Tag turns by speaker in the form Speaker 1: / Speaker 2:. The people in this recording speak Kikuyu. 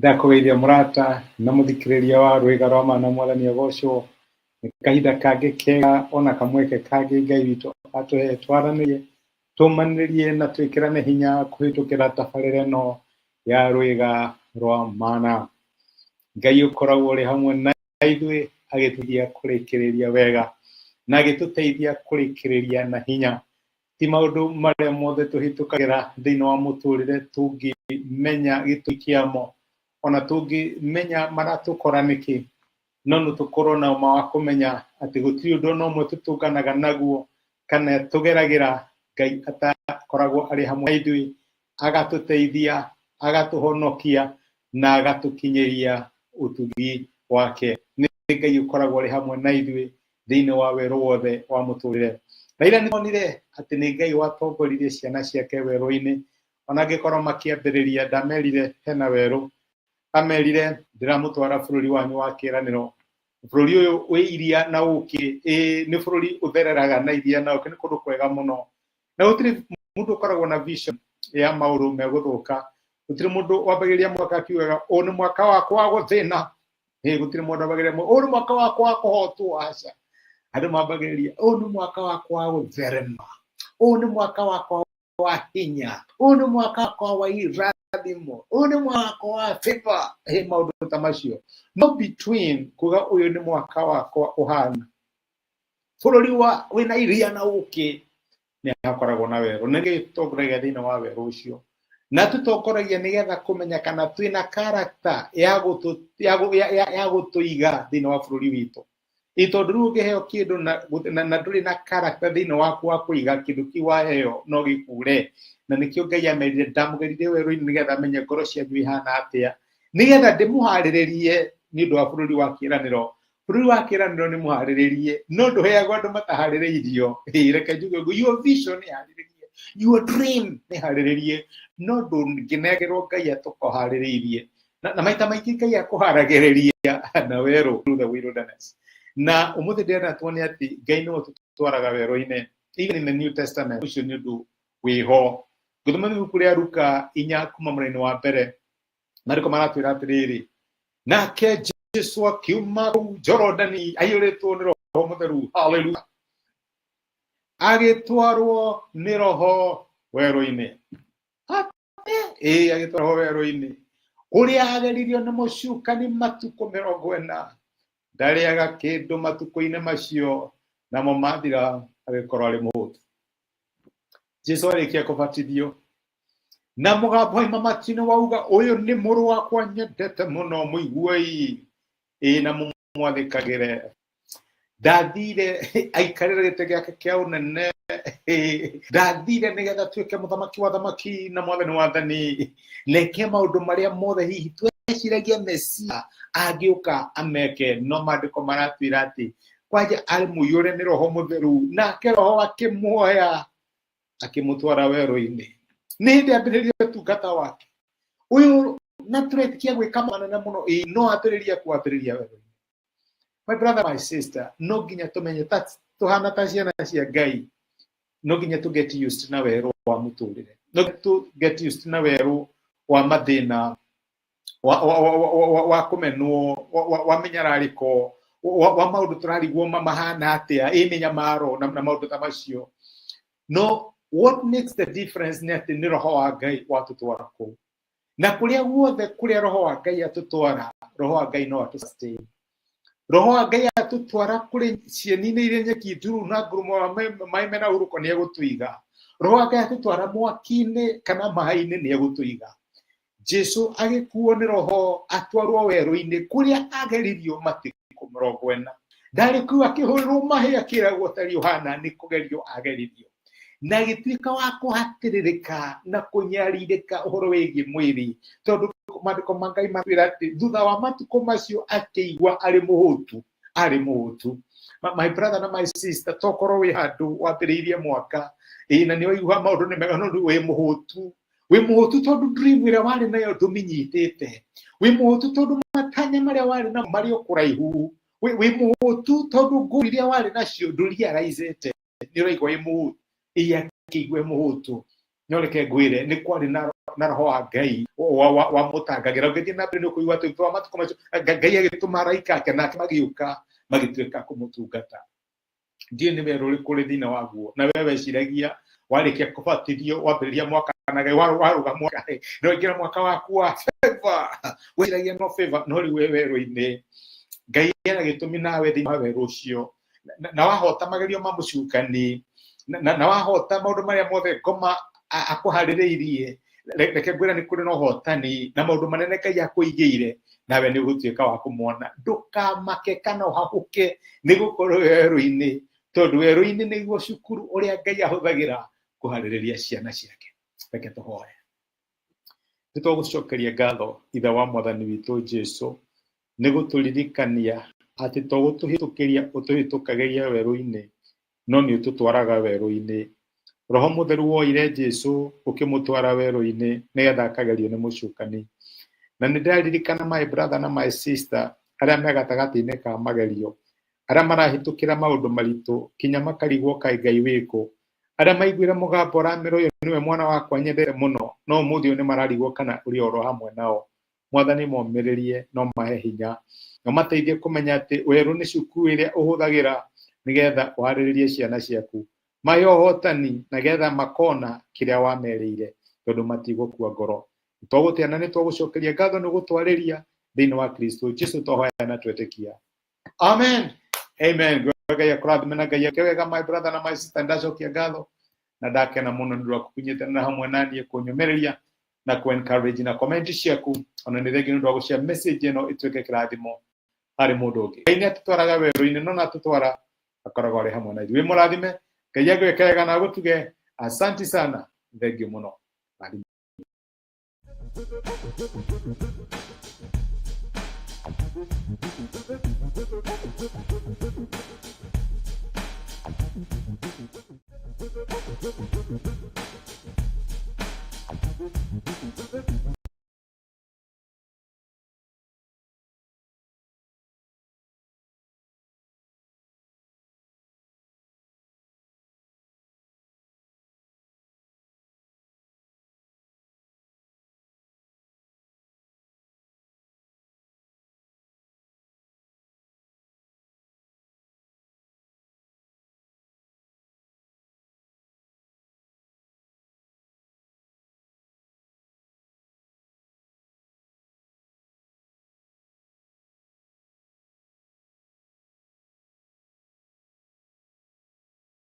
Speaker 1: Ndakũgeithia mũrata na mũthikĩrĩria wa rwĩga rwa ma na mwathani agocwo. Nĩ kahinda kangĩ kega ona kamweke kangĩ Ngai witũ atũhe twaranĩrie, tũmanĩrie na twĩkĩrane hinya kũhĩtũkĩra tabarĩra ĩno ya rwĩga rwa mana. Ngai ũkoragwo ũrĩ hamwe na ithuĩ agĩtũteithia kũrĩkĩrĩria wega na agĩtũteithia kũrĩkĩrĩria na hinya. Ti maũndũ marĩa mothe tũhĩtũkagĩra thĩinĩ wa mũtũrĩre tũngĩmenya gĩtũmi kĩamo, ona tũngĩmenya maratũkora nĩkĩ, no nĩ tũkorwo na ũma wa kũmenya atĩ gũtirĩ ũndũ ona ũmwe tũtũnganaga naguo kana tũgeragĩra Ngai atakoragwo arĩ hamwe na ithuĩ, agatũteithia, agatũhonokia na agatũkinyĩria ũtugi wake. Nĩ Ngai ũkoragwo arĩ hamwe na ithuĩ thĩinĩ wa werũ wothe wa mũtũrĩre. Na ira nĩtuonire atĩ nĩ Ngai watongoririe ciana ciake werũ-inĩ, ona angĩkorwo makĩambĩrĩria ndamerire hena werũ, amerire ndĩramũtwara bũrũri wanyu wa kĩĩranĩro, bũrũri ũyũ wĩ iria na ũkĩ, ĩĩ nĩ bũrũri ũthereraga na iria na ũkĩ, nĩ kũndũ kwega mũno. Na gũtirĩ mũndũ ũkoragwo na vision ya maũndũ megũthũka, gũtirĩ mũndũ wambagĩrĩria mwaka akiugaga ũyũ nĩ mwaka wakwa wa gũthĩna, ĩĩ gũtirĩ mũndũ wambagĩrĩria ũyũ nĩ mwaka wakwa wa kũhotwo, aca. Andũ mambagĩrĩria ũyũ nĩ mwaka wakwa wa gũtherema, ũyũ nĩ mwaka wakwa wa hinya, ũyũ nĩ mwaka wakwa wa irathimo, ũyũ nĩ mwaka wakwa wa favor, ĩ maũndũ ta macio. No between kuga ũyũ nĩ mwaka wakwa ũhana bũrũri wa wĩna iria na ũkĩ, nĩ hakoragwo na werũ, nĩ gĩtongoragia thĩinĩ wa werũ ũcio, na tũtongoragia nĩgetha kũmenya kana twĩna character ya ya gũtũiga thĩinĩ wa bũrũri witũ. Ĩ tondũ rĩu ũngĩheo kĩndũ na ndũrĩ na character thĩinĩ waku wa kũiga kĩndũ kĩu waheo no gĩkure. Na nĩkĩo Ngai amerire ndamũgerire werũ-inĩ nĩgetha amenye ngoro cianyu ihana atĩa, nĩgetha ndĩmũharĩrĩrie nĩ ũndũ wa bũrũri wa kĩĩranĩro. Bũrũri wa kĩĩranĩro nĩ mũharĩrĩrie, no ndũheagwo andũ mataharĩrĩirio. Ĩ, reke njuge ũguo, your vision nĩ harĩrĩrie, your dream nĩ harĩrĩrie, no ndũngĩnengerwo Ngai atũkũharĩrĩirie. Na maita maingĩ Ngai akũharagĩrĩria na werũ, through the wilderness. Na ũmũthĩ ndĩrenda tuone atĩ Ngai nĩwe ũtũtwaraga werũ-inĩ. Even in the New Testament, ũcio nĩ ũndũ wĩho. Ngũthoma ibuku rĩa Luka 4 kuma mũraini wa mbere, marĩko maratwĩra atĩrĩrĩ, nake Jesu akiuma kũu Jorodani aiyũrĩtwo nĩ Roho Mũtheru, haleluya, agĩtwarwo nĩ Roho werũ-inĩ. Ĩĩ, agĩtwarwo werũ-inĩ kũrĩa ageririo nĩ mũcukani matukũ 40. Ndarĩaga kĩndũ matukũ-inĩ macio, namo mathira agĩkorwo arĩ mũhũtu. Jesu arĩkia kũbatithio na mũgambo waima matu-inĩ wauga, ũyũ nĩ mũrũ wakwa nyendete mũno, mũiguei, ĩĩ na mũmwathĩkagĩre. Ndathire aikarĩre gĩtĩ gĩake kĩa ũnene, ndathire nĩgetha tuĩke mũthamaki wa thamaki na mwathani wa athani, neke maũndũ marĩa mothe hihi tweciragia Mesia angĩũka ameke, no maandĩko maratwĩra atĩ kwanja arĩ mũiyũre nĩ Roho Mũtheru, nake Roho akĩmuoya akĩmũtwara werũ-inĩ. Nĩ hĩndĩ ambĩrĩria ũtungata wake ũyũ, na tũretĩkia gwĩka manene mũno, ĩĩ, no ambĩrĩria kwambĩrĩria werũ-inĩ. My brother, my sister, no nginya tũmenye ta tũhana ta ciana cia Ngai, no nginya tũ get used na werũ wa mũtũrĩre, no tũ get used na werũ wa mathĩna, wa kũmenwo, wa mĩnyararĩko, wa maũndũ tũrarigwo mahana atĩa, ĩ mĩnyamaro na maũndũ ta macio. No what makes the difference nĩ atĩ nĩ Roho wa Ngai watũtwara kũu, na kũrĩa guothe kũrĩa Roho wa Ngai atũtwara, Roho wa Ngai no atũ sustain. Roho wa Ngai atũtwara kũrĩ cieni-inĩ iria nyeki nduru na ngurumo wa maĩ mena hurũko, nĩ egũtũiga. Roho wa Ngai atũtwara mwaki-inĩ kana maĩ-inĩ, nĩ egũtũiga. Jesu agĩkuo nĩ Roho atwarwo werũ-inĩ kũrĩa ageririo matukũ 40. Ndarĩ kũu akĩhũrĩrwo mahĩ akĩragwo ta Yohana nĩ kũgerio ageririo, na agĩtuĩka wa kũhatĩrĩrĩka na kũnyarirĩka ũhoro wĩgiĩ mwĩrĩ, tondũ maandĩko ma Ngai matwĩra atĩ thutha wa matukũ macio akĩigua arĩ mũhũtu, arĩ mũhũtu. My brother na my sister, tokorwo wĩ handũ wambĩrĩirie mwaka, ĩĩ, na nĩ waigua maũndũ nĩ mega, no rĩu wĩ mũhũtu, Wĩ mũhũtu tondũ dream ĩrĩa warĩ nayo ndũmĩnyitĩte. Wĩ mũhũtu tondũ matanya marĩa warĩ namo marĩ o kũraihu. Wĩ mũhũtu tondũ goal iria warĩ nacio ndũrealizĩte. Nĩ ũraigua wĩ mũhũtu. Ĩĩ akĩigua e mũhũtu. No reke ngwĩre nĩ kwarĩ na roho wa Ngai wamũtangagĩra. Ũngĩthiĩ na mbere nĩ ũkũigua atĩ thutha wa matukũ macio Ngai agĩtũma araika ake nake magĩũka magĩtuĩka kũmũtungata. Ndiũĩ nĩ werũ ũrĩkũ ũrĩ thĩinĩ waguo, na we weciragia warĩkia kũbatithio wambĩrĩria mwaka na Ngai warũga mwaka no ingĩra mwaka waku wa favor, weciragia no favor, no rĩu wĩ werũ-inĩ. Ngai ena gĩtũmi nawe thĩinĩ wa werũ ũcio, na wahota magerio ma mũcukani, na wahota maũndũ marĩa mothe ngoma akũharĩrĩirie, reke ngwĩre nĩ kũrĩ na ũhotani na maũndũ manene Ngai akũigĩire, nawe nĩ ũgũtuĩka wa kũmona. Ndũkamake kana ũhahũke nĩ gũkorwo werũ-inĩ, tondũ werũ-inĩ nĩguo cukuru ũrĩa Ngai ahũthagĩra kũharĩrĩria ciana ciake. Reke tũhoe. Nĩ twagũcokeria ngatho Ithe wa Mwathani witũ Jesu nĩ gũtũririkania atĩ to gũtũhĩtũkĩria ũtũhĩtũkagĩria werũ-inĩ, no nĩ ũtũtwaraga werũ-inĩ. Roho Mũtheru woire Jesu ũkĩmũtwara werũ-inĩ nĩgetha akagerio nĩ mũcukani. Na nĩ ndĩraririkana my brother na my sister arĩa me gatagatĩ-inĩ ka magerio, arĩa marahĩtũkĩra maũndũ maritũ kinya makarigwo kaĩ Ngai wĩkũ, arĩa maiguire mũgambo ũramera ũyũ nĩwe mwana wakwa nyendete mũno, no ũmũthĩ ũyũ nĩ mararigwo kana ũrĩ oro hamwe nao. Mwathani momĩrĩrie no mahe hinya, no mateithie kũmenya atĩ werũ nĩ cukuru ĩrĩa ũhũthagĩra nĩgetha ũharĩrĩrie ciana ciaku. Mahe ũhotani nĩgetha makona kĩrĩa wamerĩire, tondũ matigũkua ngoro. Nĩtwagũtĩa na nĩtwagũcokeria ngatho nĩ gũtwarĩria thĩinĩ wa Kristo Jesu twahoya na twetĩkia. Amen. Amen. Ngai akũrathime na Ngai ake wega my brother na my sister, ndacokia ngatho na ndakena mũno nĩ ũndũ wa kũnyitanĩra hamwe na niĩ kũnyũmĩrĩria na kũ encourage na comment ciaku, ona nĩ thengi nĩ ũndũ wa gũshare message ĩno ĩtuĩke kĩrathimo harĩ mũndũ ũngĩ. Ngai nĩ atũtwaraga werũ-inĩ, no na atũtwara akoragwo arĩ hamwe na ithuĩ. Wĩ mũrathime, Ngai agwĩke wega na agũtuge. Asanti sana, thengiũ mũno. Rathime.